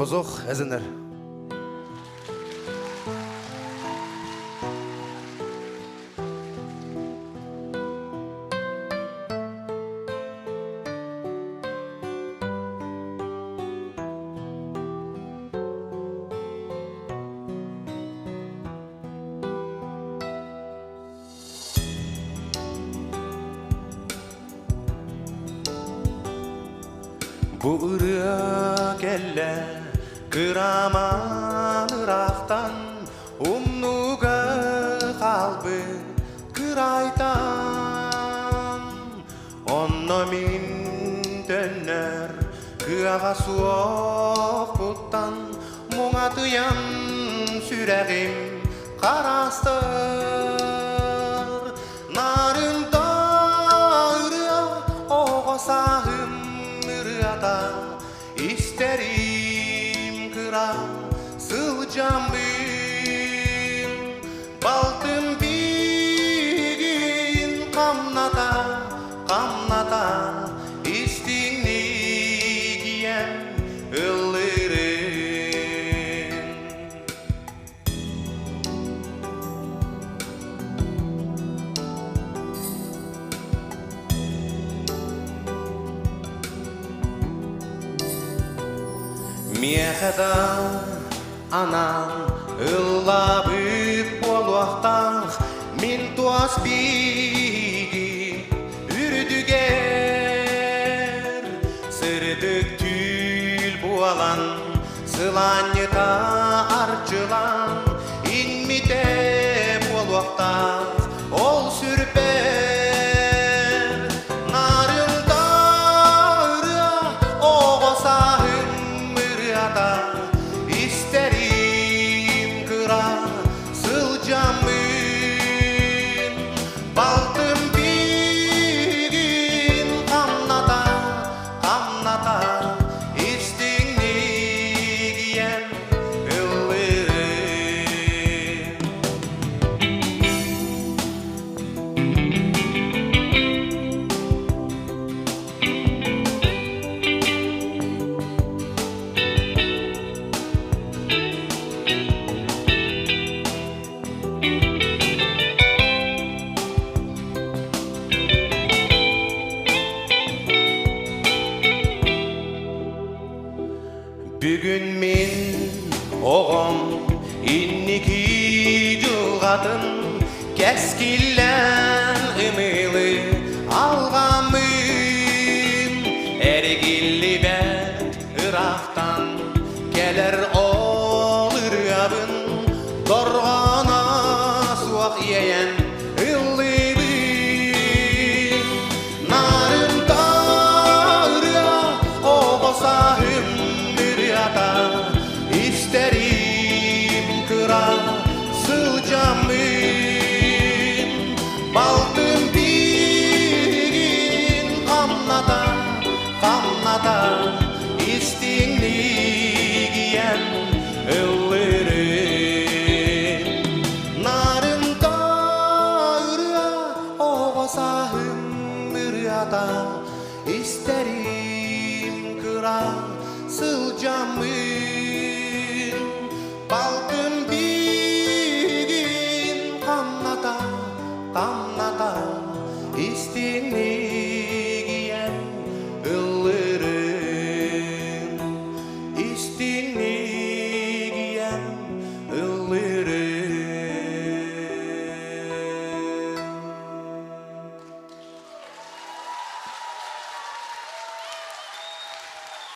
Бозох эзенер. Бу ырыа кэллэ кыраман ыраахтан умнууга хаалбыт кырайтан онно мин төннөр кыаҕа суохпуттан муҥатыйан сүрэҕим хараастар Нарында ырыа оҕо сааһым ырыата истэрим кыра сылдьаммын балтым биигин хамната хамната истиҥник ийэм ыллыырын. Миэхэ да анаан ыллаабыт буолуохтаах мин туос бииги үрдүгэр сырдык түүл буолан Сылаанньыта арчылаан иҥмитэ буолуохтаах ол сүрбэр Нарында ырыа оҕо сааһым ырыата истэрим кыра сылдьаммын балтым биигин хамната хамната истиҥник ийэм ыллыырын. Бүгүн мин оҕом инники дьылҕатын кэскиллээн ымыылы алҕаммын эргиллибэт ыраахтан кэлэр ол ырыабын дорҕооно суох иэйэн ыллыыбын Нарында ырыа оҕо сааһым ырыата истэрим кыра сылдьаммын балтым биигин хамната хамната истиҥник ийэм ыллырын Нарында ырыа оҕо сааһым ырыата истэрим кыра сылдьаммын балтым биигин хамната хамната истиҥник.